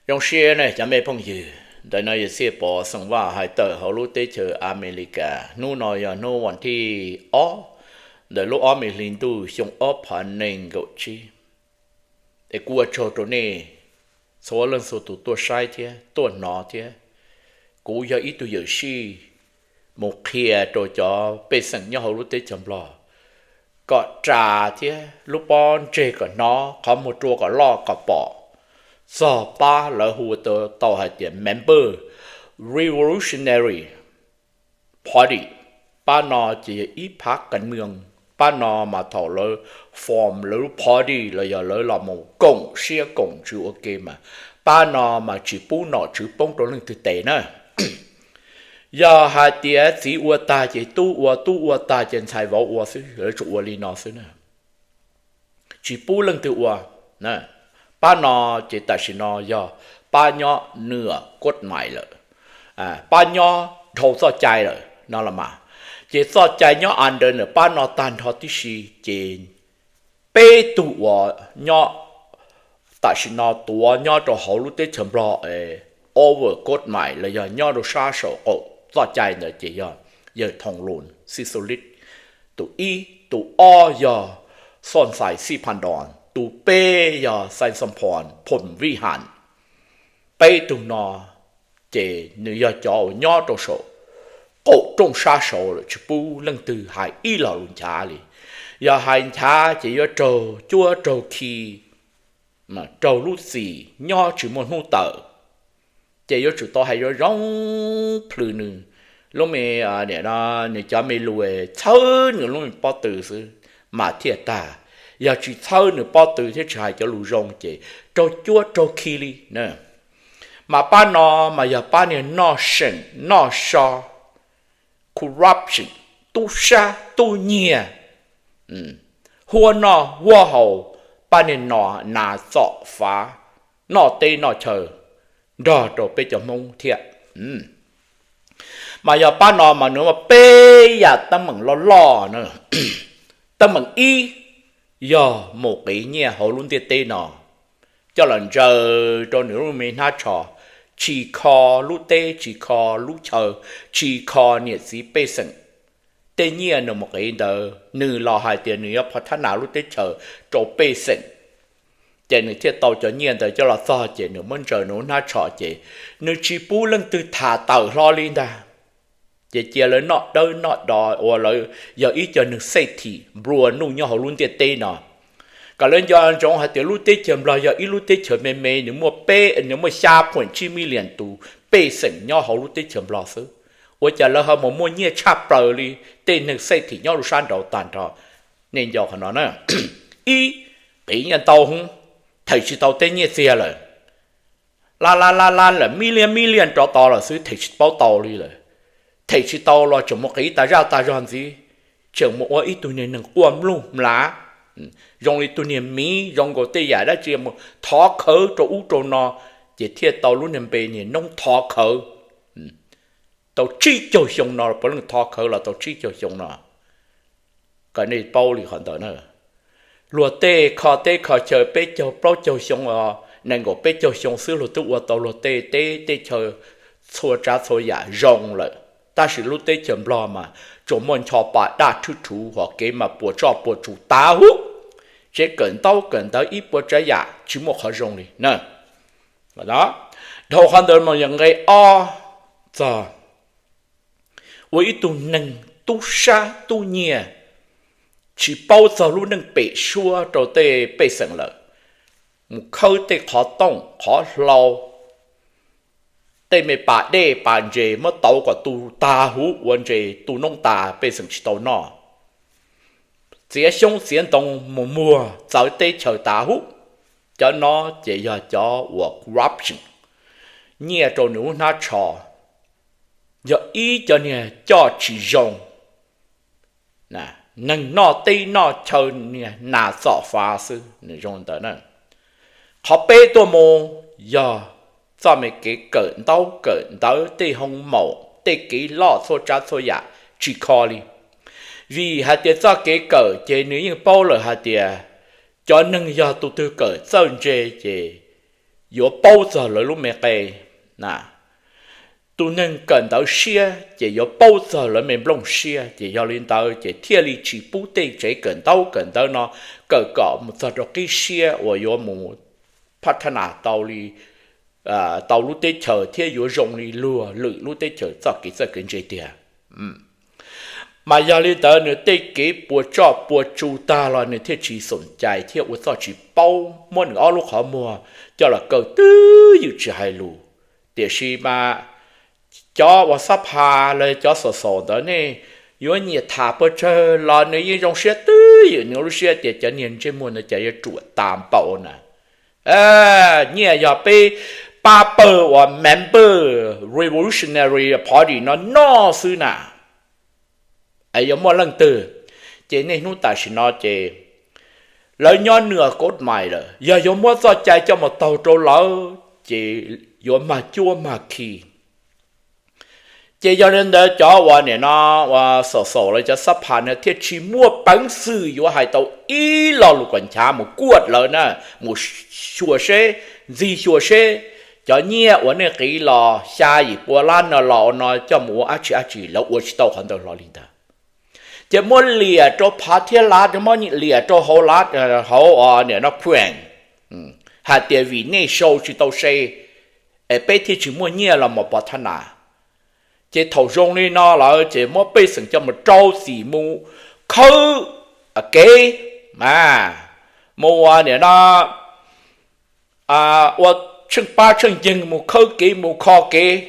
Zoo siab ne cov me phooj ywg, ntawm no yog Xia Pov Xeem Vaj hais tawm hauv lub teb chaws Amelikas. Hnub no yog hnub vas thib ob ntawm lub ob me hli ntuj xyoo ob phav nees nkaum tsib. Es kuv ua tsaug rau nej txhua leej txhua tus tuaj saib thiab tuaj hnov thiab. Kuv yog ib tug yawm sij mus qhia rau cov pej xeem nyob hauv lub teb chaws Nplog kom ras thiab lub pob ntseg kom hnov, qhov muag rua kom loj kom pom txog pab lawv hu tau hais tias Member Revolutionary Party. Pab no ces yog ib phav kas mws. Pab no mas thaum lawv form lawv lub party los yog lawv los mus koom siab koom ntsws ua ke mas pab no mas tsis pub nom tswv poob rau leej twg tes na. Yog hais tias txiv ua tag ces tub ua, tub ua tag ces ntxhais vauv ua xwb, lawv tsuas ua li no xwb na, tsis pub leej twg ua. Pab no ces tam sim no yog pab nyob nws koj mais lawm, pab nyob dhau txoj cai lawm no los mas. Ces txoj cai nyob under nws pab no tag nrho tib si, ces peb tug uas nyob tam sim no tuav nyob rau hauv lub teb chaws Nplog over koj mais los yog nyob rau sab saum qaum txoj cai ntawd ces yog yawg Thoo Loos Xib Xu Lij tus ib, tus ob yog Xoj Ntxhais Xib Phas Ntoos, tus peb yog Xais Xoo Phos Phom Vij Has. Peb tug no ces nws yog cov uas nyob rau saum qaum rooj sab saud lawm, tsis pub leej twg hais ib lo lus nchav li. Yog hais nchav ces yuav raug cuab raug khi, raug lub txim, nyob tsis muaj hnub tawm. Ces yuav tsum tau hais zoo zoo plhws nws lub me, nws cov me lus, txhawb nws lub me pob tw xwb mas thiaj tag. Yog tsis txhawb nws pob tw thiab tsis hais cov lus zoo ces raug cuab raug khi li. Mas pab no mas yog pab niag noj seem noj so, corruption, tub sab tub nyiag, huab noj huab haus, pab niag no nas txom fav, noj teb noj chaw nrog rau peb cov Hmoob thiab. Mas yog pab no mas nws muaj peb yam teeb meem loj loj na. Teeb meem ib, yog mus qiv nyiaj hauv lub ntiaj teb no coj los ntsaws rau nws lub me hnab tsho, tsis kho lub teb, tsis kho lub chaw, tsis kho niam txiv pej xeem. Tej nyiaj nws mus qiv ntawd nws los hais tias nws yuav phov thab nas lub teb chaws rau pej xeem, ces nws thiaj tau cov nyiaj ntawd coj los txog ces nws muab ntsaws nws lub hnab tsho ces nws tsis pub leej twg tham tawm hlo li ntag. Ces cia lawv noj dawb noj do ua lawv yog ib co neeg xej thim nplua nuj nyob hauv lub ntiaj teb no. Kom lawv nco ntsoov hais tias lub teb chaws Nplog yog ib lub teb chaws me me, nws muaj peb, nws muaj xya point tsib million tus pej xeem nyob hauv lub teb chaws Nplog xwb. Ua cas lawv ho mus muaj nyiaj tshaj plaws li tej neeg xej thim nyob lub sab nraud tag nrho? Nej nco qhov no na. Ib, qiv nyiaj ntau hwv, them tsis tau tej nyiaj txiag lawm. La la la la lawm, million million rov tau lawm xwb them tsis paub tau li lawm. Them tsis tau los tseem mus qiv tas zaj tas zog ntxiv, tseem mus ua ib tug niag neeg quaj mluj mlav, zoo li tus niag miv, zoo nkaus tej yam dab tsi mus thov khawv rau ub rau no, ces thiaj tau lub niag npe niag noob thov khawv. Tau tsib caug xyoo no puav leej thov khawv los tau tsib caug xyoo no. Kom nej paub li qhov ntawd na. Luag tej kho teb kho chaw peb caug plaub caug xyoo, nees nkaum peb caug xyoo xwb luag twb ua tau luag tej teb tej chaw txhua tsav txhua yam zoo lawm. Tab sis lub teb chaws Nplog mas tsuas muaj ncho pa daj rhwb rhuv, hom kev mas puas tsoj puas tsuv tas huv. Tsev kawm ntaub kawm ntawv ib puas tsav yam tsis muaj qhov zoo li na. Dhau qhov ntawd mas yog nqe ob txog ua ib tug neeg tub sab tub nyiag, tsis paub txog lub neej pem suab rau tej pej xeem lawm, mus khawb tej qhov tooj qhov hlau, tej me pas dej pas ntses muab tauv kom tu tas huv ua ntses tu noob tas pej xeem tsis tau noj. Txiav xyoob txiav ntoo mus muag txawv teb chaws tas huv. Cov no ces yog cov uas corruption, nyiaj rau nws lub hnab tsho, yog ib cov niag coj tsis zoo, neeg noj teb noj chaw niag nas txom fav xwb nws zoo ntawd na. Qhov peb tuaj mus yog txoj me kev kawm ntaub kawm ntawv tej hoo maum tej kev loj txhua tsav txhua yam tsis kho li. Vim hais tias txoj kev kawm ces nws yeej paub lawm hais tias Cov neeg yog tus twg kawm txawj ntse ces yuav paub txog lawv lub me qe na. Tus neeg kawm ntawv siab ces yuav paub txog lawv me nplooj siab, ces yog li ntawd ces thiaj li tsis pub tej tsev kawm ntaub kawm ntawv no kawm kom mus txog rau qib siab uas yuav mus phab thab nas tau li tau lub teb chaws thiab yuav zoo li luag lwm lub teb chaws txoj kev txawj kev ntse tiag. Mas yog li ntawd nws tej kev puas tsoj puas tsu tag los nws thiaj tsis xoom cai thiab ua txoj tsis paub, muab nws ob lub qhov muag coj los kaw twb ywm tsis hais lus. Tiam sis mas cov uas xab pha los cov xaus xaus ntawd nej yuav nyiam tham puas tsawg los nws yeej zoo siab twb ywm nws lub siab tias cov niag ntsej muag ntawd cas yuav ruam tas npaum na. Nyiaj yog peb pab pawg uas member Revolutionary Party no noj xwb na. Yuav muaj leej twg? Ces niaj hnub tam sim no ces lawv nyob nws kod mais lawm, yog yuav muab txoj cai coj mus taug rau lawv ces yuav mag cuab mag khi. Ces yog li ntawd cov uas nim no uas xaus xaus los cov xab pha no thiaj tsis muaj peev xwm yuav hais tau ib lo lus kom nchav mus kuaj lawv na, mus xyuas seb, ntxig xyuas seb cov nyiaj uas nej qiv los xya yim pua lab no los no coj mus ua dab tsi dab tsi, lawv ua tsis tau qhov ntawd hlo li ntag. Ces muab liam rau phav thiab lav, muab liam rau hauv lav, hauv nim no phuam, hais tias vim nej sau tsis tau se es peb thiaj tsis muaj nyiaj los mus pov thab nas. Ces thaum zoo li no lawm ces muab pej xeem coj mus rau txim mus khawb kev, mus ua nim no ua tsheej pab tsheej yeeg mus khawb kev mus kho kev.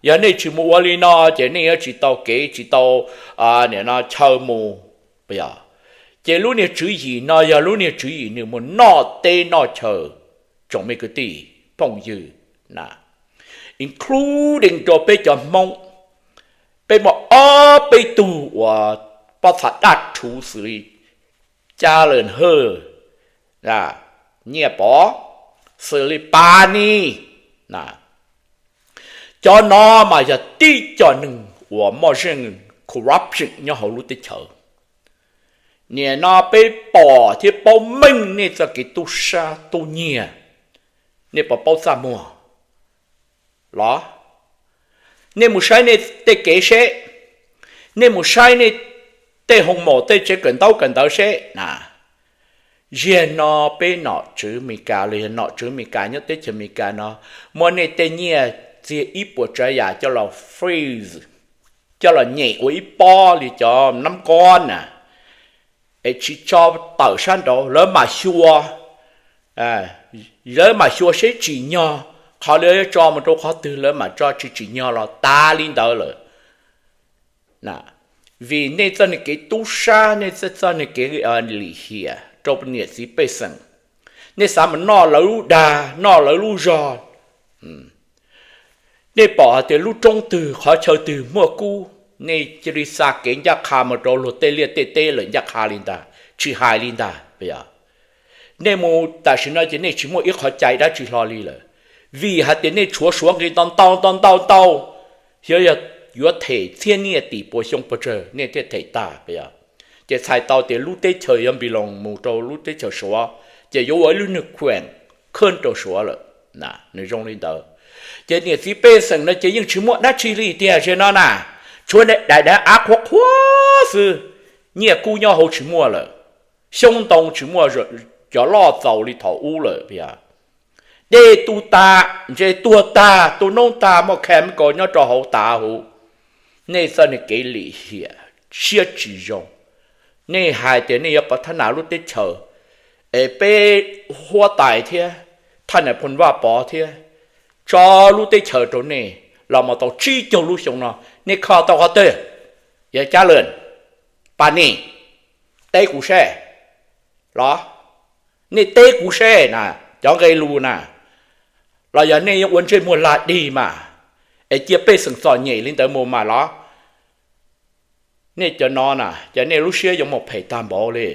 Yog nej tsis mus ua li no ces nej yuav tsis tau kev tsis tau nim no chaw mus. Ces lub niag tswv yim no yog lub niag tswv yim nws mus noj teb noj chaw. Tsoom me kwv tij phooj ywg, including rau peb cov Hmoob, peb muaj ob peb tug uas pob txha dab rhuv xws li Cab Lwm Hwj, Nyiaj Pov, xws li Pas Nis. Cov no mas yog tib co neeg uas muaj zeej corruption nyob hauv lub teb chaws. Nim no peb pom thiab paub meej nej txoj kev tub sab tub nyiag, nej puas paub txaj muag los? Nej mus saib nej tej kev seb, nej mus saib nej tej hoo maum tej tsev kawm ntaub kawm ntawv seb na. Ziag no peb nom tswv Amelikas los yog nom tswv Amelikas nyob teb chaws Amelikas no muab nej tej nyiaj txiag ib puas tsav yam coj los freeze, coj los nyem ua ib pob li cov nab kob na, es tsis tso tawm sab nraud, lawv mam xyuas, lawv mam xyuas seb tsim nyog, qhov lawv yuav tso mus rau qhov twg lawv mam tso, tsis tsim nyog los tas li ntawd lawm. Vim nej txoj niag kev tub sab, nej txoj niag kev lim hiam rau niam txiv pej xeem, nej xav mus noj lawv lub dag noj lawv lub zog. Nej pom hais tias lub roob twg qhov chaw twg muaj kub, nej cia li xa kev ncaj qha mus rau luag tej liaj tej teb lawm ncaj qha li ntag, tsis hais li ntag. Nej mus tam sim no ces nej tsis muaj ib qhov cai dab tsi hlo li lawm, vim hais tias nej tshuav suav nqi ntau ntau ntau ntau ntau, xyov yog yuav them txhiab niaj tim puas xyoo puas tsawg nej thiaj them tag. Ces txhais tau tias lub teb chaws yuav npi loos mus rau lub teb chaws suav, ces yuav ua ib lub niag khuam khawb rau suav lawm. Nws zoo li ntawd. Ces niam txiv pej xeem no ces yeej tsis muaj dab tsi li tiag ze no na, tshuav daim daim av qhuav qhuav xwb, nyiaj kub nyob hauv tsis muaj lawm, xyoob ntoo tsis muaj, cov loj txaus li thaum ub lawm. Dej tu tas, ntses tuag tag, tu noob tag, muaj chemical nyob rau hauv tas huv. Nej txoj niag kev lim hiam siab tsis zoo, nej hais tias nej yuav pov thab nas lub teb chaws, es peb huab tais thiab thaj nais phoo Vaj Pov thiab tso lub teb chaws rau nej los mus tau tsib caug lub xyoo no, nej kho tau qhov twg? Yog Cab Lwm, Pas Nis, teb kuv seb los, nej teb kuv seb na, cov nqe lus na, los yog nej yuav ua ntsej muag lag dig mas, es cia pej xeem txom nyem li ntawd mus mas los? Nej cov no na ces nej lub siab yuav mus phem tag npaum li.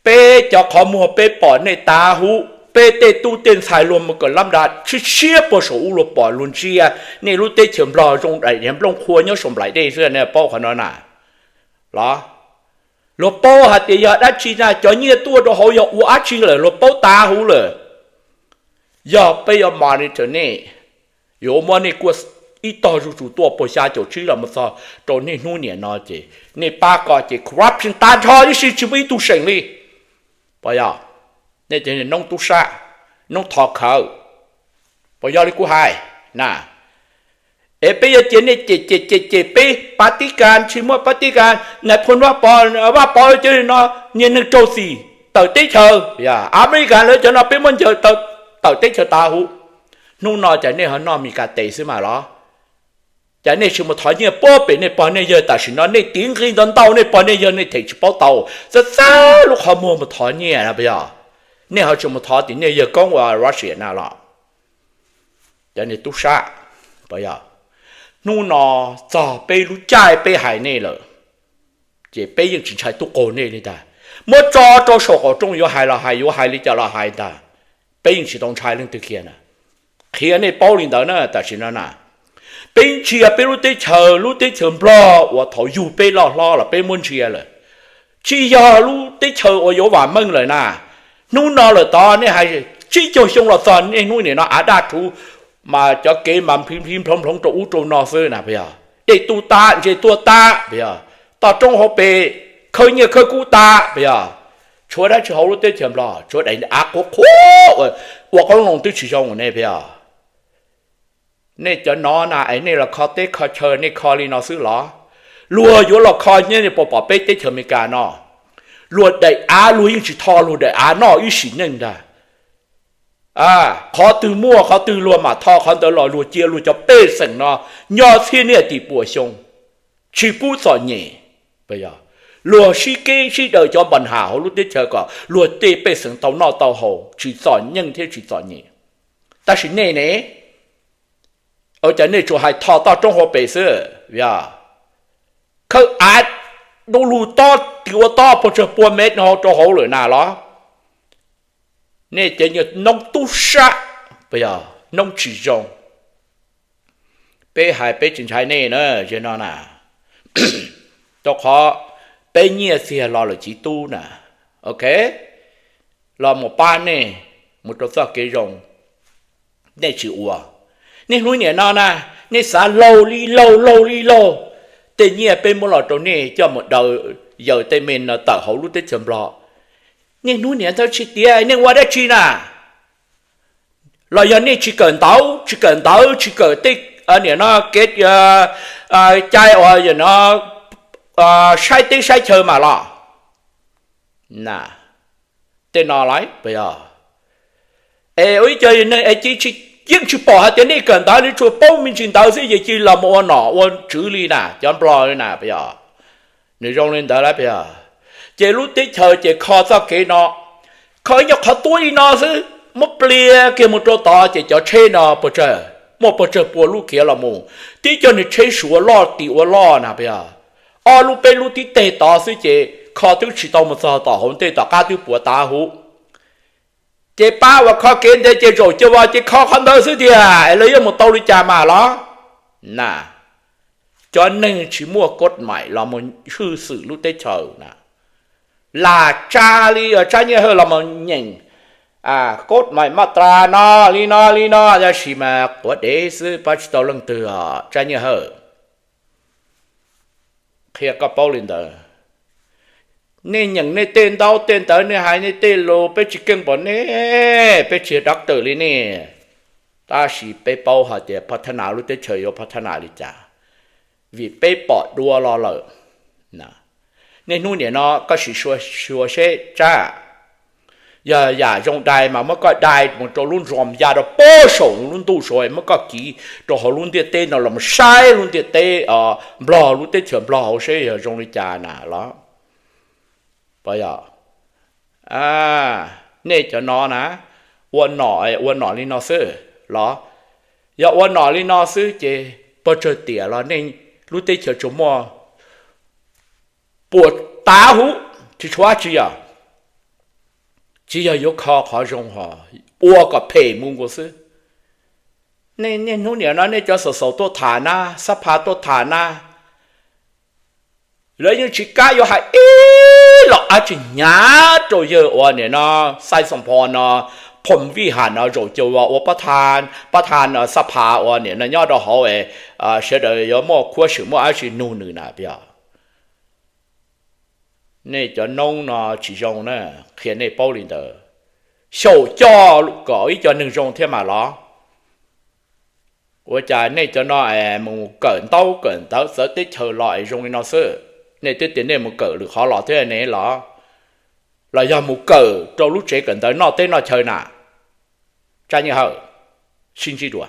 Peb cov qhov muag peb pom nej tas huv, peb tej tub tej ntxhais luag mus kawm lab da tshiab tshiab puag saum ub luag pom luag ntsia nej lub teb chaws Nplog zoo daim nplooj qhua nyob saum nplaim dej xwb, nej paub qhov no na los? Luag paub hais tias yog dab tsi na, cov nyiaj tuaj rau hauv yog ua dab tsi lawm, luag paub tas huv lawm. Yog peb yuav monitor nej, yuav muab nej kuaj ib tog zuj zus tuaj puag xya caum tsib los mus txog rau niaj hnub niam no ces nej pab ko ces corruption tag nrho tib si, tsis muaj ib tug seem li. Puas yog? Nej cov noob tub sab, noob thov khawv, puas yog li kuv hais na? Es peb yuav cia nej cem cem cem cem peb Vatican, tsis muaj Vatican, nais phoo Vaj Pov, Vaj Pov cov no niag neeg raug txim tawm teb chaws, America lawv cov no peb muab ncaws tawm teb chaws tas huv. Hnub no cas nej ho noj Meskas tes xwb mas los? Cas nej tsis mus thov nyiaj puag pem nej pog nej yawg? Tam sim no nej tiv nqi ntau ntau nej pog nej yawg, nej them tsis paub tau, txawj txawj lub qhov muag mus thov nyiaj na, puas yog? Nej ho tsis mus thov tim nej yawg koob ua Russia na los? Cov niag tub sab, puas yog? Hnub no txog peb lub caij peb hais nej lawm, ces peb yeej tsis ntshai tuaj qaug nej li ntag. Muab tso rau saum qaum rooj yuav hais los hais, yuav hais li cas los hais ntag, peb yeej tsis tau ntshai leej twg kiag na. Qhia nej paub li ntawd na, tam sim no na, peb ntsia peb lub teb chaws, lub teb chaws Nplog uas thaum yug peb loj hlob los peb muab ntsia lawm, tsis yog lub teb chaws uas yuav vam meej lawm na. Hnub no lawm tod nej hais tsib caug xyoo los txog niaj hnub nim no av daj rhuv, mas cov kev mas nplhi nplhi nploov nploov rau ub rau no xwb na, puas yog? Dej tuaj tab, ntses tuaj tab, puas yog? Toj roob hauv pes khawb nyiaj khawb kub tab, puas yog? Tshuav dab tsi hauv lub teb chaws Nplog? Tshuav daim av qhuav qhuav ua qoob loo twb tsis zoo ne, puas yog? Nej cov no na es nej los kho teb kho chaw, nej kho li no xwb los? Luag yuav los kho nyiaj, nej puas pom peb teb chaws Amelikas no? Luag daim av luag yeej tsis tho luag daim av noj ib sim neej ntag. Qhov twg muaj qhov twg luag mam tho qhov ntawd los, luag cia luag cov pej xeem no nyob txhiab niaj tim puas xyoo, tsis pub txom nyem. Luag sib keb sib daws cov npa nham hauv lub teb chaws kom luag tej pej xeem tau noj tau haus, tsis txom nyem thiab tsis txom nyem. Tab sis nej ne, ua cas nej tsuas hais tho toj roob hauv pes xwb, yog? Khawb av du lug tob, tis ua tob puas tsawg pua mev no rau hauv lawm na los? Nej cov noob tub sab, puas yog noob tsis zoo? Peb hais peb tsis ntshai nej na, ze no na. Rau qhov peb nyiaj txiag los lawm txiv tub na, ok, los mus pab nej mus rau txoj kev zoo, nej tsis ua. Niaj hnub niam no na, nej xav laug li laug laug li laug, tej nyiaj peb muab los rau nej coj mus daws yaws tej me no tawm hauv lub teb chaws Nplog. Niaj hnub niam ntawd tsis tias nej ua dab tsi na, los yog nej tsis kawm ntawv, tsis kawm ntawv, tsis kawm tej niam no kev cai uas no saib teb saib chaw mas los? Na, tej no lawm puas yog? Es ua ib co neeg es yeej tsis pom hais tias nej kawm ntawv li, tsuas paub me ntsis ntawv xwb, yog cia los mus ua nom ua tswv li na, cov Nplog li na puas yog? Nws zoo li ntawd lawm puas yog? Ces lub teb chaws ces kho txoj kev no, kho ib nyuag qhov tuab li no xwb, muab pliag kiag mus rau tod ces cov tsheb no puas tsawg, muaj puas tsawg pua lub khiav los mus, tib co niag tsheb Suav loj tim ua loj na puas yog? Ob lub peb lub tib teg tod xwb ces kho twb tsis tau mus txog tom hauv ntej, tom qab twb puas tas huv. Ces pab uas kho kev ntev ces zaum cia vos ces kho qhov ntawd xwb tiag, es lawv yuav mus tau li cas mas los? Na, cov neeg tsis muaj kod maim los mus hwj xwm lub teb chaws na, lam tsa li Tsab Nyiaj Hawj los mus nyeem kod maim maj tas no li no li no, tab sis mas quav dev xwb, pab tsis tau leej twg os Tsab Nyiaj Hawj. Qhia koj paub li ntawd. Nej nyeem nej tej ntaub tej ntawv, nej hais nej tej lus, peb tsis keej pom nej, peb tsis yog doctor li nej. Tab sis peb paub hais tias pha thab nas lub teb chaws yuav pha thab nas li cas, vim peb pom dua los lawm. Niaj hnub nim no koj sim xyuas seb Tsab, yog yam zoo dai mas muab koj dai mus rau lub nroos ya rau pob saum lub ntuj saud, muab koj kiv rau hauv lub ntiaj teb no los saib lub ntiaj teb Nplog, lub teb chaws Nplog hauv seb yog zoo li cas na los? Puas yog? Nej cov no na, ua nom ua nom li no xwb los? Yog ua nom li no xwb ces puas tsawg tiam los nej lub teb chaws tsuas muaj puas tas huv, tsis tshuav dab tsi os. Tsis yog yuav kho qhov zoo hos, ua kom phem mus nkaus xwb. Nej niaj hnub nim no nej cov xaus xaus tuaj tham na, xab pha tuaj tham na, lawv yeej tsis kam yuav hais ib los dab tsi hnyav rau yawg uas nim no Xais Xoom Phos no, Phom Vij Ham no, zaum cas ua pab thab, pab thab no, xab phav uas nim no nyob rau hauv es sawv daws yuav muaj khuab swm muaj dab tsi nug nws na, peb yog nej cov noob no tsis zoo na, qhia nej paub li ntawd. Xyaum coj kom ib co neeg zoo thiab mas los. Ua cas nej cov no es mus kawm ntaub kawm ntawv txawv teb chaws los es zoo li no xwb? Nej twb tias nej mus kawm lwm qhov los thiab ne los? Los yog mus kawm rau lub tsev kawm ntawv noj teb noj chaw na? Tsab Nyij Hawm, sib ntsib dua.